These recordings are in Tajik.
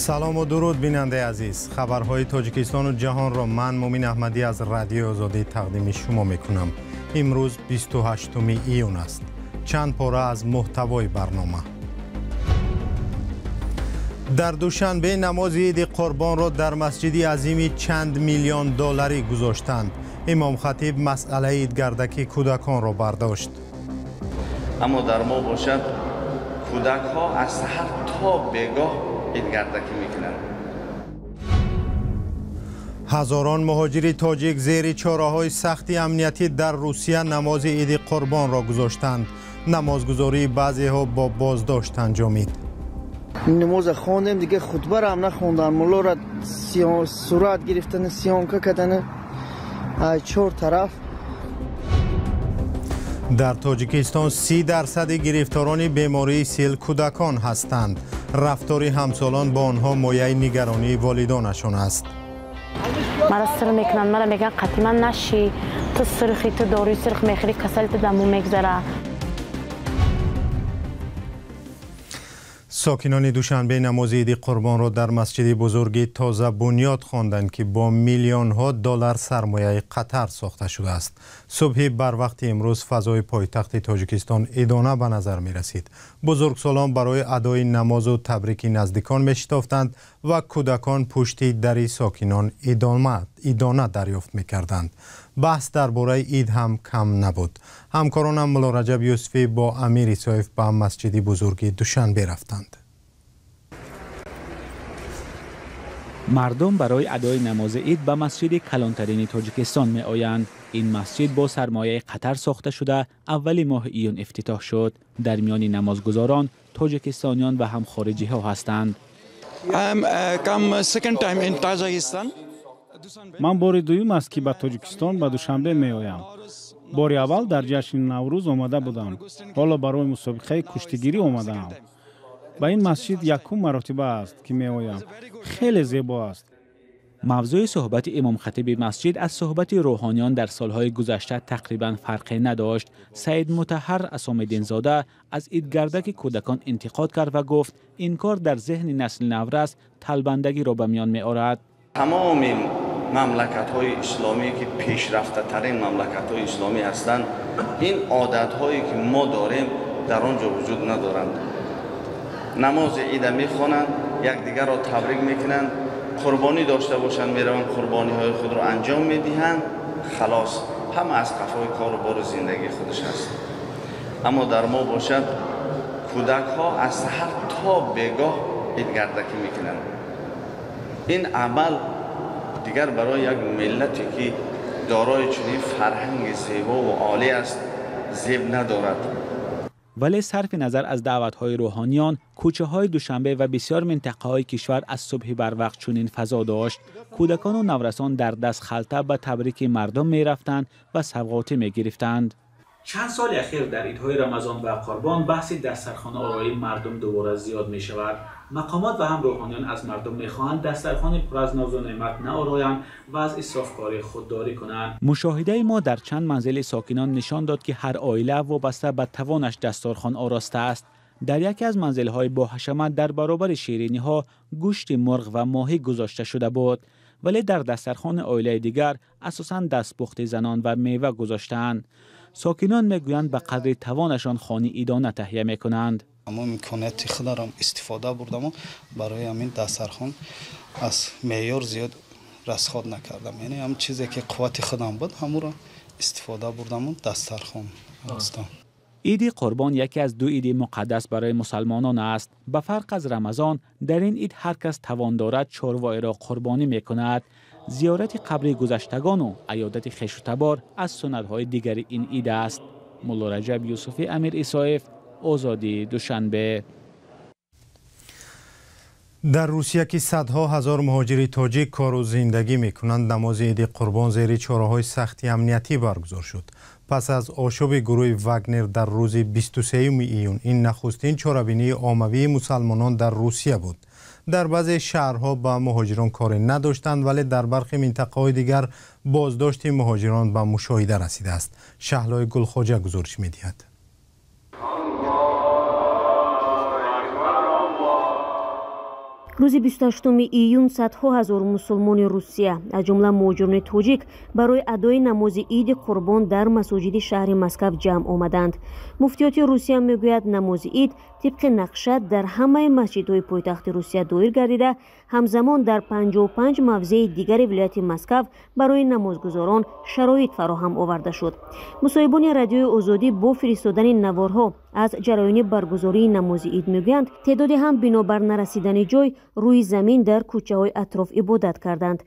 Салому дуруд, бинандаи азиз. Хабарҳои Тоҷикистону ҷаҳонро ман, Мумин Аҳмадӣ, аз Радиои Озодӣ тақдими шумо мекунам. Имрӯз 28 июн аст. Чанд пора аз муҳтавои барнома. Дар Душанбе намози иди Қурбонро дар масҷиди азими чанд миллион долларӣ гузоштанд. Имомхатиб масъалаи идгардаки кӯдаконро бардошт. Аммо дар мо бошад, кӯдакҳо аз саҳар то бегоҳ идгардакӣ мекунанд. Ҳазорон муҳоҷири тоҷик зери чораҳои сахти амниятӣ дар Русия намози иди Қурбонро гузоштанд. Намозгузории баъзеҳо бо боздошт анҷомид. Намоза хондем, дига хутбаро ҳам нахондан. Муллоро сурат гирифтани, съёмка кардани чор тараф. Дар Тоҷикистон 30% гирифторони бемории сил кӯдакон ҳастанд. Рафтори ҳамсолон бо онҳо мояи нигаронии волидонашон аст. Мара сир мекунанд, мара мегӯянд қатъиман нашӣ, ту сирхи, ту дорӯи сирх мехӯрӣ, касали ту даму мегзара. Сокинони Душанбе намози иди Қурбонро дар масҷиди бузурги тоза бунёд хонданд, ки бо миллионҳо доллар сармояи Қатар сохта шудааст. Субҳи барвақти имрӯз фазои пойтахти Тоҷикистон идона ба назар мерасид. Бузургсолон барои адои намозу табрики наздикон мешитофтанд ва кӯдакон пушти дари сокинон идона дарёфт мекарданд. Баҳс дар бораи ид ҳам кам набуд. Ҳамкоронам Мулло Раҷаб Юсуфӣ бо Амир Исоев ба масҷиди бузурги Душанбе рафтанд. Мардум барои адои намози ид ба масҷиди калонтарини Тоҷикистон меоянд. Ин масҷид бо сармояи Қатар сохта шуда, аввали моҳи июн ифтитоҳ шуд. Дар миёни намозгузорон тоҷикистониён ва ҳам хориҷиҳо ҳастанд. Ман бори дуюм аст, ки ба Тоҷикистон, ба Душанбе меоям. Бори аввал дар ҷашни Наврӯз омада будам. Ҳоло барои мусобиқаи куштигирӣ омадаам. Ба ин масҷид якум маротиба аст, ки меоям. Хеле зебо аст. Мавзӯи суҳбати имомхатиби масҷид аз суҳбати рӯҳониён дар солҳои гузашта тақрибан фарқе надошт. Саид Мутаҳҳар Асомиддинзода аз идгардаки кӯдакон интиқод кард ва гуфт, ин кор дар зеҳни насли наврас талбандагиро ба миён меорад. Тамоми мамлакатҳои исломӣ, ки пешрафтатарин мамлакатҳои исломӣ ҳастанд, ин одатҳое ки мо дорем дар он ҷо вуҷуд надоранд. Намози ида мехонанд, якдигарро табрик мекунанд, қурбонӣ дошта бошанд мераванд қурбониҳои худро анҷом медиҳанд, халос, ҳама аз қафои кору бору зиндагии худаш аст. Аммо дар мо бошад, кӯдакҳо аз саҳар то бегоҳ идгардакӣ мекунанд. Ин амал дигар барои як миллате ки дорои чунин фарҳанги зебову олӣ аст, зеб надорад. Вале сарфи назар аз даъватҳои рӯҳониён, кӯчаҳои Душанбе ва бисёр минтақаҳои кишвар аз субҳи барвақт чунин фазо дошт. Кӯдакону наврасон дар даст халта ба табрики мардум мерафтанд ва савғотӣ мегирифтанд. Чанд соли ахир дар идҳои Рамазон ва Қурбон баҳси дастархонаороии мардум дубора зиёд мешавад. Мақомот ва ҳам рӯҳониён аз мардум мехоҳанд дастархони пур аз нозу неъмат наороянд ва аз исрофкорӣ худдорӣ кунанд. Мушоҳидаи мо дар чанд манзили сокинон нишон дод, ки ҳар оила вобаста ба тавонаш дастархон оростааст. Дар яке аз манзилҳои боҳашамат дар баробари шириниҳо гӯшти мурғ ва моҳӣ гузошта шуда буд, вале дар дастархони оилаи дигар асосан дастпухти занон ва мева гузоштаанд. Сокинон мегӯянд, ба қадри тавонашон хони идона таҳия мекунанд. Ҳамон имконияти хударам истифода бурдаму барои ҳамин дастархон аз меъёр зиёд расход накардам. Яъне ҳам чизе ки қуввати худам буд, ҳамонро истифода бурдаму дастархон оростам. Иди Қурбон яке аз ду иди муқаддас барои мусалмонон аст. Ба фарқ аз Рамазон, дар ин ид ҳар кас тавон дорад чорвоеро қурбонӣ мекунад. Зиёрати қабри гузаштагону аёдати хешу табор аз суннатҳои дигари ин ид аст. Мулло Раҷаб Юсуфӣ, Амир Исоев, Озодӣ, Душанбе. Дар Русия, ки садҳо ҳазор муҳоҷири тоҷик кору зиндагӣ мекунанд, намози иди Қурбон зери чораҳои сахти амниятӣ баргузор шуд. Пас аз ошӯби гурӯҳи Вагнер дар рӯзи 23 июн, ин нахустин чорабинии оммавии мусалмонон дар Русия буд. Дар баъзе шаҳрҳо ба муҳоҷирон коре надоштанд, вале дар бархи минтақаҳои дигар боздошти муҳоҷирон ба мушоҳида расидааст. Шаҳлои Гулхоҷа гузориш медиҳад. Рӯзи 28 июн садҳо ҳазор мусулмони Русия, аз ҷумла муҳоҷирони тоҷик, барои адои намози Иди Қурбон дар масоҷиди шаҳри Москав ҷамъ омаданд. Муфтиёти Русия мегӯяд, намози ид тибқи нақша дар ҳамаи масҷидҳои пойтахти Русия доир гардида, ҳамзамон дар 55 мавзеи дигари вилояти Москав барои намозгузорон шароит фароҳам оварда шуд. Мусоҳибони Радиои Озодӣ бо фиристодани наворҳо аз ҷараёни баргузории намози ид мегӯянд, теъдоде ҳам бинобар нарасидани ҷой рӯи замин дар кӯчаҳои атроф ибодат карданд.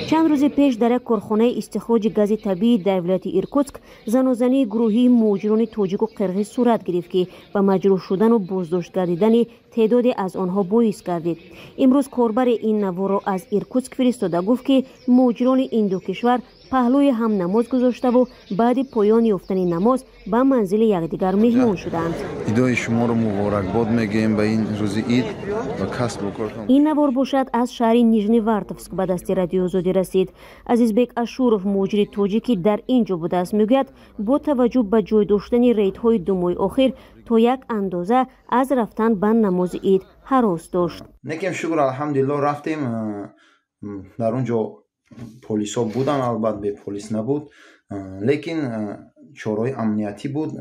Чанд рӯзи пеш дар як корхонаи истихроҷи гази табиӣ дар вилояти Иркутск занозании гурӯҳии муҳоҷирони тоҷику қирғиз сурат гирифт, ки ба маҷрӯҳ шудану боздошт гардидани теъдоде аз онҳо боис гардид. Имрӯз корбари ин наворро аз Иркутск фиристода гуфт, ки муҳоҷирони ин ду кишвар паҳлӯи ҳам намоз гузоштаву баъди поён ёфтани намоз ба манзили якдигар меҳмон шуданд. Идои шуморо муборакбод мегӯем ба ин рӯзи ид ва касбу кортон. Ин навор бошад аз шаҳри Нижневартовск ба дасти Радиои Озодӣ расид. Азизбек Ашуров, муҳоҷири тоҷикӣ дар ин ҷо будааст, мегӯяд, бо таваҷҷӯҳ ба ҷой доштани рейдҳои 2 моҳи охир то як андоза аз рафтан ба намози ид ҳарос дошт. Некем шукр, алҳамдулиллоҳ, рафтем. Дар он ҷо полисҳо буданд, албат беполис набуд, лекин чораҳои амниятӣ буд.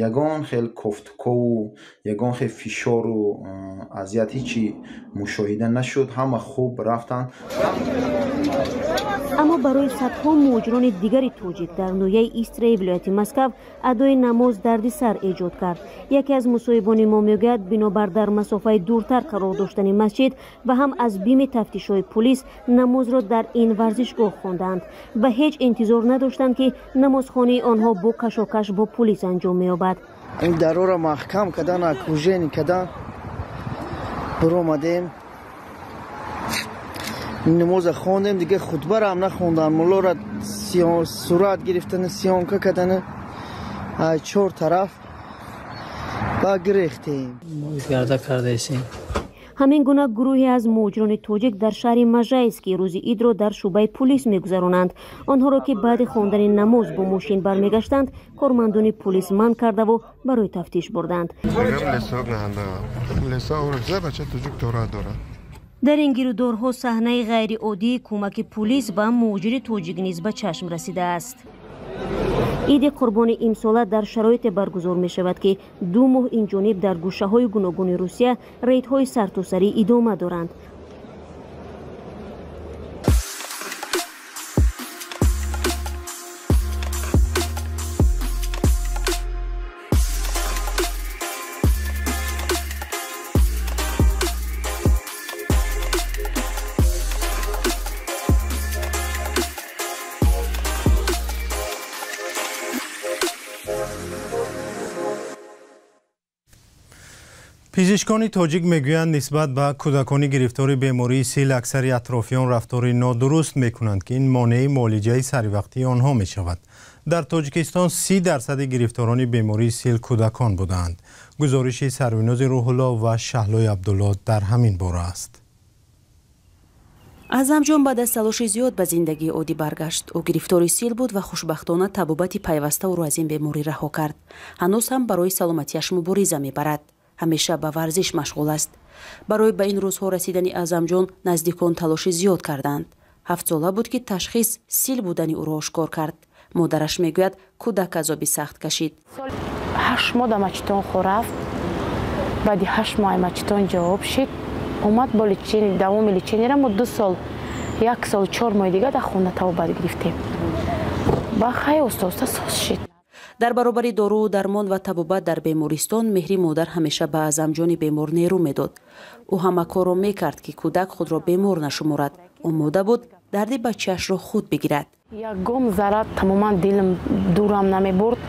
Ягон хел кофтукову ягон хел фишору азият ҳичи мушоҳида нашуд. Ҳама хуб рафтанд. Аммо барои садҳо муҳоҷирони дигари тоҷик дар ноҳияи Истраи вилояти Москав адои намоз дарди сар эҷод кард. Яке аз мусоҳибони мо мегӯяд, бинобар дар масофаи дуртар қарор доштани масҷид ва ҳам аз бими тафтишҳои пулис намозро дар ин варзишгоҳ хонданд ва ҳеҷ интизор надоштанд, ки намозхонии онҳо бо кашокаш бо пулис анҷом меёбад. Ин дарора маҳкам кардан, окружение кардан, биромадем, намоза хондем, дига хутбаро ҳам нахондан. Муллоро сурат гирифтани, съёмка кардани аз чор тараф ба гирехтем. Гарда кардаесем. Ҳамин гуна гурӯҳе аз муҳоҷирони тоҷик дар шаҳри Можайск рӯзи идро дар шӯъбаи пулис мегузаронанд. Онҳоро, ки баъди хондани намоз бо мошин бармегаштанд, кормандони пулис манъ кардаву барои тафтиш бурданд. Дар ин гирудорҳо саҳнаи ғайриоддии кӯмаки пулис ба муҳоҷири тоҷик низ ба чашм расидааст. Иди Қурбони имсола дар шароите баргузор мешавад, ки 2 моҳ инҷониб дар гӯшаҳои гуногуни Русия рейдҳои сартосарӣ идома доранд. Пизишкони тоҷик мегӯянд, нисбат ба кӯдакони гирифтори бемории сил аксари атрофиён рафтори нодуруст мекунанд, ки ин монеаи муолиҷаи саривақтии онҳо мешавад. Дар Тоҷикистон 30% гирифторони бемории сил кӯдакон будаанд. Гузориши Сарвинози Рӯҳулло ва Шаҳлои Абдулло дар ҳамин бора аст. Аъзамҷон баъд аз талоши зиёд ба зиндагии оддӣ баргашт. Ӯ гирифтори сил буд ва хушбахтона табобати пайваста ӯро аз ин беморӣ раҳо кард. Ҳанӯз ҳам барои саломатиаш мубориза мебарад. Ҳамеша ба варзиш машғул аст. Барои ба ин рӯзҳо расидани Аъзамҷон наздикон талоши зиёд карданд. 7сола буд, ки ташхис сил будани ӯро ошкор кард. Модараш мегӯяд, кӯдак азоби сахт кашид. 8 моҳ да мачитон рафт. Баъди 8 моҳ мачитон ҷавоб шид. Омад бо лечение, давоми лечениера мо 2 сол, 1 сол 4 моҳи дига дар хона табобат гирифтем. Ба хай оста-оста соз шид. Дар баробари доруу дармон ва табобат дар бемористон меҳри модар ҳамеша ба Аъзамҷони бемор нерӯ медод. Ӯ ҳама корро мекард, ки кӯдак худро бемор нашуморад. Омода буд дарди бачаашро худ бигирад. Ягон зарар тамоман дилам дурам намебурд.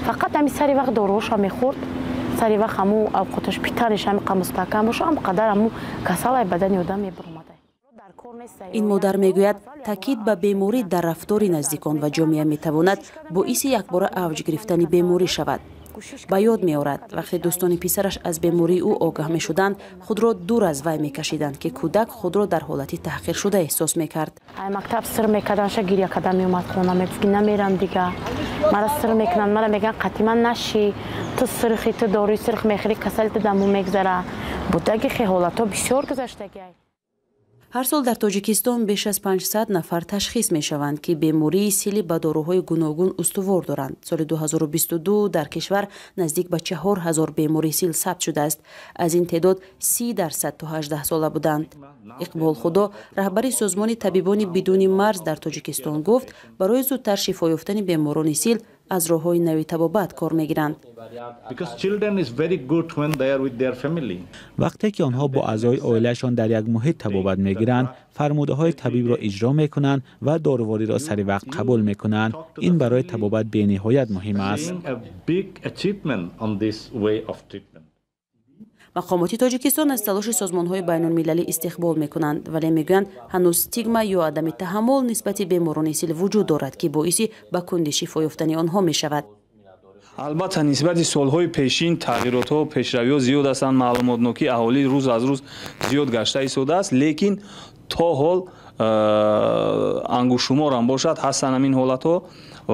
Фақат ҳами сари вақт доруҳоша мехӯрд. Сари вақт ҳаму авқоташ питаниш ҳами мустаҳкам боша, ҳам қадар ҳаму касалаи бадани одам мебуромада. Ин модар мегӯяд, таъкид ба беморӣ дар рафтори наздикон ва ҷомеа метавонад боиси якбора авҷ гирифтани беморӣ шавад. Ба ёд меорад, вақте дӯстони писараш аз бемории ӯ огаҳ мешуданд, худро дур аз вай мекашиданд, ки кӯдак худро дар ҳолати таҳқиршуда эҳсос мекард. Ай мактаб сир мекарданша, гиря карда меомад хона, мегуфт ки намерам дига, мара сир мекунанд, мара мегӯянд қатъиман нашӣ, ту сирхи, ту доруи сирх мехӯрӣ, касали ту даму мегзара. Будаги хе ҳолатҳо бисёр гузаштаги. Ҳар сол дар Тоҷикистон беш аз 500 нафар ташхис мешаванд, ки бемории сили ба доруҳои гуногун устувор доранд. Соли 2022 дар кишвар наздик ба 4000 бемори сил сабт шудааст. Аз ин теъдод 30% то 18 сола буданд. Иқбол Худо, раҳбари созмони табибони бидуни марз дар Тоҷикистон, гуфт, барои зудтар шифо ёфтани беморони сил аз роҳҳои нави табобат кор мегиранд. Вақте ки онҳо бо аъзои оилаашон дар як муҳит табобат мегиранд, фармудаҳои табибро иҷро мекунанд ва дорувориро сари вақт қабул мекунанд. Ин барои табобат бениҳоят муҳим аст. Мақомоти Тоҷикистон аз талоши созмонҳои байнулмилалӣ истиқбол мекунанд, вале мегӯянд, ҳанӯз стигма ё адами таҳаммул нисбати беморони сил вуҷуд дорад, ки боиси ба кунди шифо ёфтани онҳо мешавад. Албатта, нисбати солҳои пешин тағйиротҳо, пешравиҳо зиёд ҳастанд, маълумотнокии аҳолӣ рӯз аз рӯз зиёд гашта истодааст, лекин то ҳол ангушшуморам бошад ҳастанд ҳамин ҳолатҳо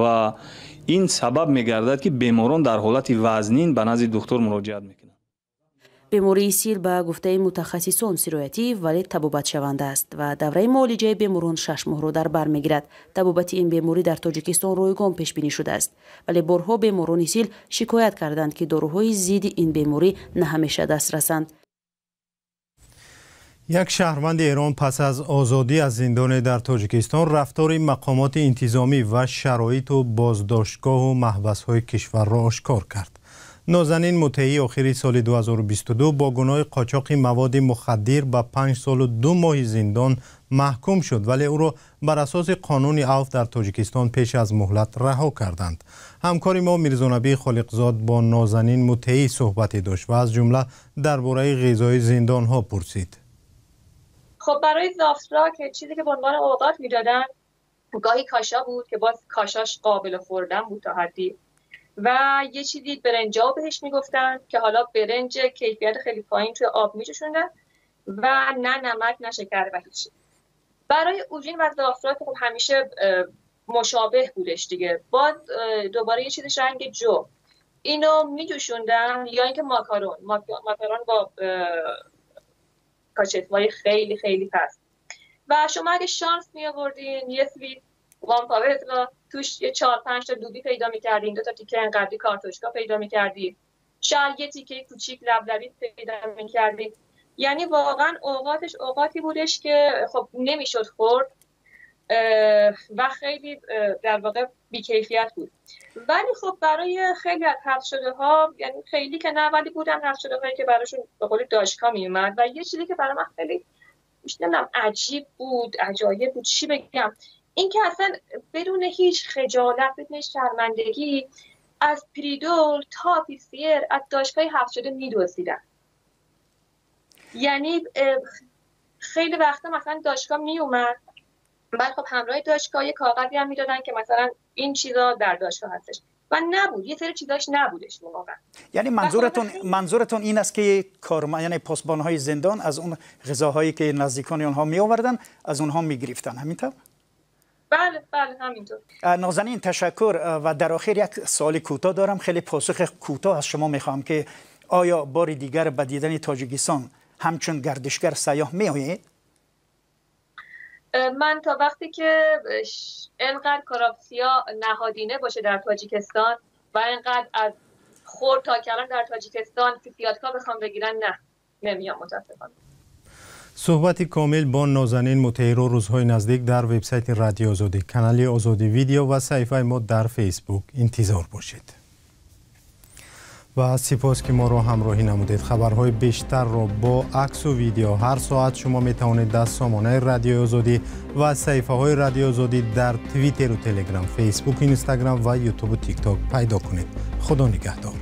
ва ин сабаб мегардад, ки беморон дар ҳолати вазнин ба назди духтур муроҷиат мекунанд. Бемории сил ба гуфтаи мутахассисон сироятӣ, вале табобатшаванда аст ва давраи муолиҷаи беморон 6 моҳро дар бар мегирад. Табобати ин беморӣ дар Тоҷикистон ройгон пешбинӣ шудааст, вале борҳо беморони сил шикоят карданд, ки доруҳои зидди ин беморӣ на ҳамеша дастрасанд. Як шаҳрванди Эрон пас аз озодӣ аз зиндоне дар Тоҷикистон рафтори мақомоти интизомӣ ва шароиту боздоштгоҳу маҳбасҳои кишварро ошкор кард. Нозанин Мутеӣ охири соли 2022 бо гуноҳи қочоқи маводи мухаддир ба 5 солу 2 моҳи зиндон маҳкум шуд, вале ӯро бар асоси қонуни авф дар Тоҷикистон пеш аз муҳлат раҳо карданд. Ҳамкори мо Мирзонабӣ Холиқзод бо Нозанин Мутеӣ суҳбате дошт ва аз ҷумла дар бораи ғизои зиндонҳо пурсид. خب برای زافرا که چیزی که به عنوان اوقات میدادن گاهی کاشا بود که باز کاشاش قابل خوردن بود تا حدی، و یه چیزی برنجا بهش میگفتن که حالا برنج کیفیت خیلی پایین توی آب میجوشوندن و نه نمک نه شکر و هیچ. برای اوژین و زعفران که خب همیشه مشابه بودش دیگه، باز دوباره یه چیزش رنگ جو اینو میجوشوندن، یا اینکه ماکارون با کاچتوای خیلی خیلی پست. و شما اگه شانس می آوردین یه سویت وان پاور توش یه 4-5 تا لوبی پیدا می‌کردین، 2 تا تیکه انقدری کارتوشکا پیدا می‌کردین، شاید یه تیکه کوچیک لبلبی پیدا می‌کردین. یعنی واقعا اوقاتش اوقاتی بودش که خب نمیشد خورد و خیلی در واقع بی‌کیفیت بود. ولی خب برای خیلی از حبس شده ها، یعنی خیلی که نه، ولی بودن حبس شده هایی که براشون به قول داشکا میومد. و یه چیزی که برای من خیلی نمیدونم عجیب بود، عجایب بود، چی بگم، این که اصلا بدون هیچ خجالت، بدون شرمندگی از پریدول تا پیسیر از داشکای حبس شده میدزدیدن. یعنی خیلی وقتا مثلا داشکا میومد، بعد خب همراه داشکا یه کاغذی هم میدادن که مثلا این چیزا در داشکا هستش و نبود، یه سری چیزاش نبودش واقعا. یعنی منظورتون این است که کارمند، یعنی پاسبان‌های زندان از اون غذاهایی که نزدیکان آنها می آوردن از اونها میگرفتن، همینطور؟ بله بله همینطور. نازنین تشکر. و در آخر یک سوال کوتاه دارم، خیلی پاسخ کوتاه از شما میخوام که آیا بار دیگر به دیدن تاجیکستان همچون گردشگر سیاح میآیید؟ من تا وقتی که اینقدر کاراپسیا نهادینه باشه در تاجیکستان و اینقدر از خور تا کلان در تاجیکستان فیاتکا بخوام بگیرن، نه نمیام متاسفانه. суҳбати комил бо Нозанин Мутеиро рӯзҳои наздик дар вебсайти Радиои Озодӣ, канали Озодӣ Видео ва саҳифаи мо дар Фейсбук интизор бошед. Ва сипос ки моро ҳамроҳӣ намудед. Хабарҳои бештарро бо аксу видео ҳар соат шумо метавонед дар сомонаи Радиои Озодӣ ва саҳифаҳои Радиои Озодӣ дар Твиттеру Телеграм, Фейсбук, Инстаграм ва Ютубу Тикток пайдо кунед. Худо нигаҳдор.